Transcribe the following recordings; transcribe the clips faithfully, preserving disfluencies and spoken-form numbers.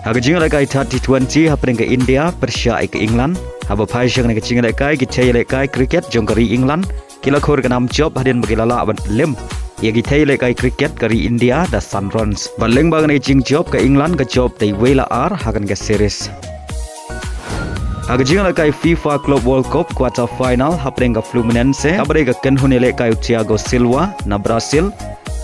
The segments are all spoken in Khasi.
Ha ka jingïalehkai thad T twenty hapdeng ka India pyrshah ïa ka England. Haba phai sha kane ka jingïalehkai, ki thei ïalehkai cricket jong ka ri England ki la khur ka nam jop hadien ba ki la lah ban pynlem ïa ki thei ïalehkai cricket ka ri India da san runs. Bad lyngba kane ka jingjop, ka England ka jop da iwei la ar ha kane ka series. Ha ka jingïalehkai FIFA Club World Cup quarter final hapdeng ka Fluminense kaba dei ka kynhun ïalehkai u Thiago Silva na Brazil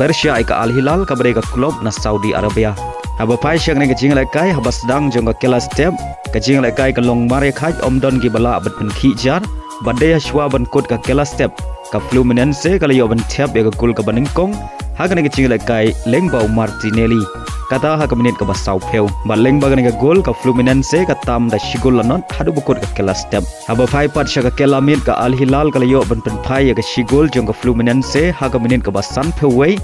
pyrshah ïa ka Al Hilal kaba dei ka club na Saudi Arabia. Haba phai sha kane ka jingïalehkai, haba sdang jong ka kylla step, ka jingïalehkai ka long mar ïa khaid, ym don kiba lah ban pynkhih jar. Bad dei hashwa ban kut ka kylla step, ka Fluminense ka la ïoh ban thep ïa ka gol kaba nyngkong ha kane ka jingïalehkai lyngba u Martinelli, kata ha ka minit kaba sawphew. Bad lyngba kane ka gol, ka Fluminense ka tam da shi gol la nod haduh ba kut ka kylla step. Haba phai pat sha ka kylla miet, ka Al Hilal ka la ïoh ban pynphai ïa ka shi gol jong ka Fluminense ha ka minit kaba sanphew wei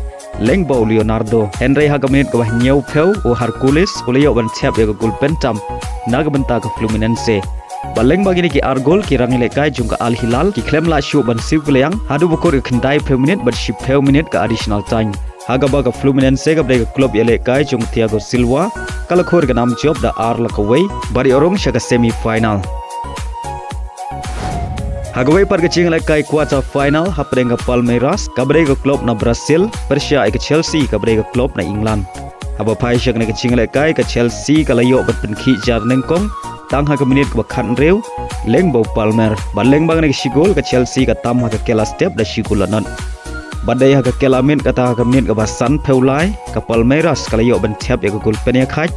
lyngba u Leonardo. Hynrei ha ka minit kaba hynñiewphew, u Hercules u la ïoh ban thep ïa ka gol pyntam na ka bynta ka Fluminense. Bad lyngba kine ki ar gol, ki rangïalehkai jong ka Al Hilal ki khlem lah shuh ban siew kylliang haduh ba kut ka khyndaiphew minit bad shiphew minit ka additional time, ha kaba ka Fluminense kaba dei ka club ïalehkai jong Thiago Silva ka la khur ka nam jop da ar la kawei bad ïoh rung sha ka semi final. Ha kawei pat ka jingïalehkai quarter final hapdeng ka Palmeiras kaba dei ka club na Brazil pyrshah ïa ka Chelsea kaba dei ka club na England. Haba phai sha kane ka jingïalehkai, ka Chelsea ka la ïoh ban pynkhih jar nyngkong tang ha ka minit kaba khathynriew lyngba u Palmer. Bad lyngba kane ka shi gol, ka Chelsea ka tam ha ka kylla step da shi gol la nod. Bad dei ha ka kylla miet, kata ha ka minit kaba sanphew lai, ka Palmeiras ka la ïoh ban thep ïa ka gol pynïakhaid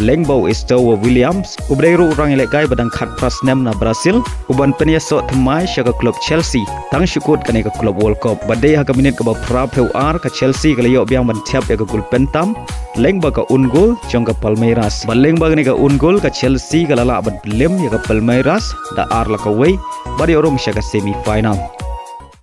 lyngba u Estevão Williams, uba dei ruh u rangïalehkai ba dang khatphra snem na Brazil, uban pynïasoh thymmai sha ka club Chelsea tang shu kut kane ka Club World Cup. Bad dei ha ka minit kaba phraphew ar, ka Chelsea ka la ïoh biang ban thep ïa ka gol pyntam lyngba ka own goal jong ka Palmeiras. Bad lyngba kane ka own goal, ka Chelsea ka la lah ban pynlem ïa ka Palmeiras da ar la kawei bad ïoh rung sha ka semi final.